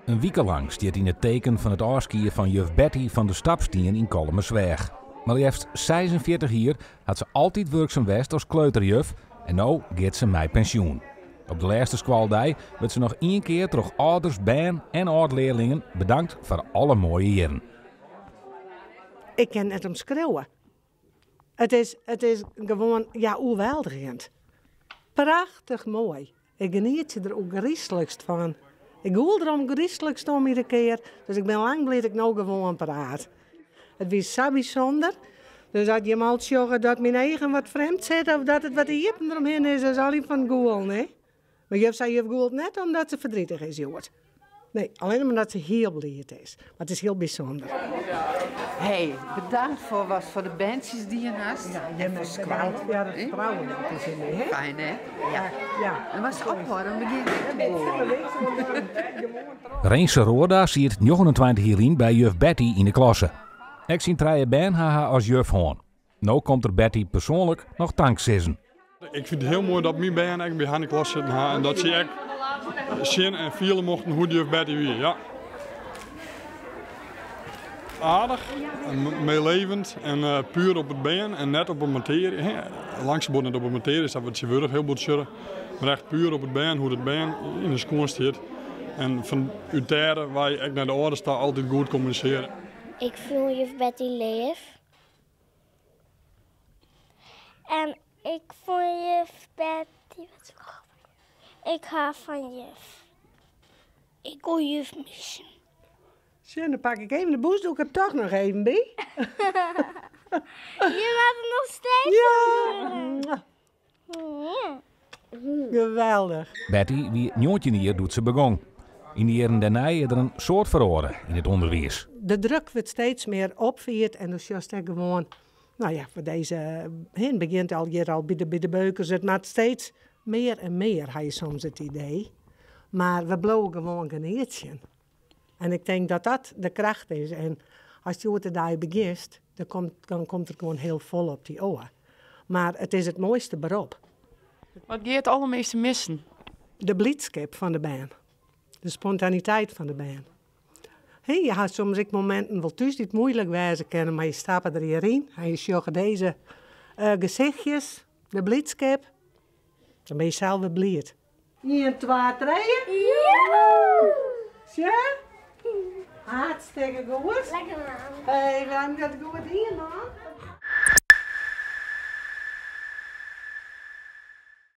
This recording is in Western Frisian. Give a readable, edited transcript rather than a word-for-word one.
In wike lang stiet yn it teken fan it ôfskie fan juf Betty fan de Stapstien yn Kollumersweach. Mar leafst 46 jier hat se altyd wurksum west as kleuterjuf en no giet se mei pensjoen. Op de lêste skoaldei wurdt se noch ien kear troch âlders, bern en âld-learlingen bedankt foar alle moaie jierren. Ik kin net omskriuwe. It is, it is gewoan, ja, oerweldigjend. Prachtich moai. Ik genietsje der ôfgryslikst fan. Ik gûl der ôfgryslikst om iedere kear, dus ik bin lang bliid dat ik no gewoan praat. It wie sa bysûnder. Dus as jim al sjogge dat myn eagen wat frjemd sitte of dat it wat iepen deromhinne is, dat is allegear fan it gûlen, hè. Mar juf sei, juf gûlt net omdat se verdrietig is hjoed. Nee, allinnich omdat se hiel bliid is. Mar it is hiel bysûnder. Hey, bedankt foar wat foar de berntsjes dien hast. Ja, jim foar skoalle. Ja, dat fertrouwen dat is yn my, hè? Fijn, hè? Ja. Ja. En was ophâlde om begjin te gûlen. Rinse Roorda siet 29 jier lyn by juf Betty yn de klasse. Ek syn trije bern ha har as juf hân. No komt er Betty persoanlik noch tanksizzen. Ik fyn it hiel moai dat myn bern ek by har yn de klas sitten ha en dat sy ek sjen en fiele mochten hoe't juf Betty wie. Ja. Aardich, meelevend en puer op it bern en net op de matearje. Lang sa bot net op de matearje, sa't we tsjintwurdich hiel bot sjogge, mar echt puer op it bern, hoe't it bern yn de skuon stiet. En fanút dêr wei ek nei de âlders ta altyd goed kommunisearje. Ik fûn juf Betty leaf. En ik fûn juf Betty. Ik hou fan juf. Ik wol juf missen. Sjoch, dan pak ik even de bûsdoek der toch noch even by. Je moat it noch steeds Ja! Ja. Geweldich. Betty wie 19 jier doe't se begûn. Yn de jierren dêrnei is der in soad feroare yn it ûnderwiis. De druk wurdt steeds mear opfierd en do sjochst ek gewoan, no ja, foar dizze hin begjint al hjir al by de beukers, it moat steeds mear en mear, ha je soms it idee. Mar we bliuwe gewoan genietsjen. En ik tink dat dat de kracht is. En ast hjoed-de-dei begjinst, dan komt, dan komt der gewoan hiel folle op dy ôf. Mar it is it moaiste berop. Wat gean je it aldermeaste missen? De blydskip fan de bern. De spontaniteit fan de bern. Hè, je ha soms ek mominten wol thús dy't muoilik wêze kinne, mar je stappe der hjir yn en je sjogge dizze gesichtjes, de blydskip, dan binne je sels wer bliid. Ien, twa, trije. Joehoe! Sjoch? Hartstikke goed. Lekker man. Hey, we ha dat goed dien, man.